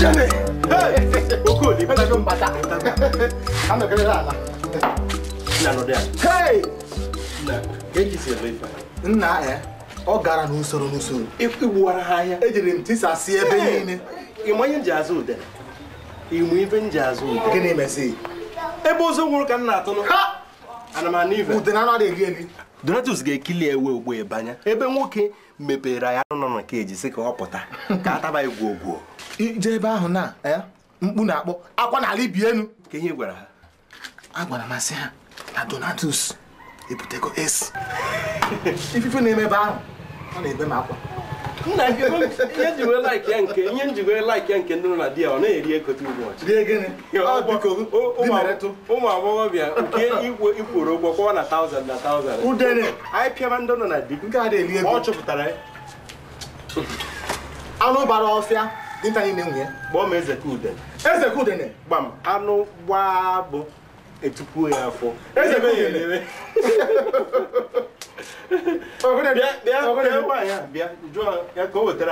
Udene! Okoli, bata mbata. Hey! Nna ya, ọ gara n'usoro n'usoro. Igbuwara ha ahịa. Ejiri m tisasị ebe niile. Ịma ihe nji azụ udene? Ịmụ ife nji azụ udene? Gịnị mezi? Ebe ozu nwụrụ ka m na-atụnụ. Ana m anụ ife. Udene anụ adịghị eri. Donatus ga-ekili ewe ogbo ebanya. Ebe nwoke mepere ya nọ na keji sị ka ọ pụta ka ataba igwogwo. Ije ebe ahụ na mkpu na-akpọ akwa n'ala ibi enu. Ka ihe gwara ha? Agwara m asị ha na Donatus ebutego esi. Ifufe na-eme ebe ahụ ọ na-ebe m akwa. Nna ihe nji wee like ya nke ihe nji wee like ya nke ndị nọ na di ya ọ na-eri ekote ụbọchị. Rie gịnị? Ụmụ agbọghọbịa nke ikworo ụgwọ kwụọ na 1000 na 1000. Udene anyị pịaba ndị nọ na di. Nke a na-eri ego. Ọ chọpụtara ya. Anụ bara ọfịa dinta niile nwe ya. Kpọọ m Ezeka Udene. Ezeka Udene. Gbam anụ gbaa bụ etupuo ya afọ. Ezeka Udene. Bịa bịa nwaanyị a bịa jụọ ya ka o wetara anyị.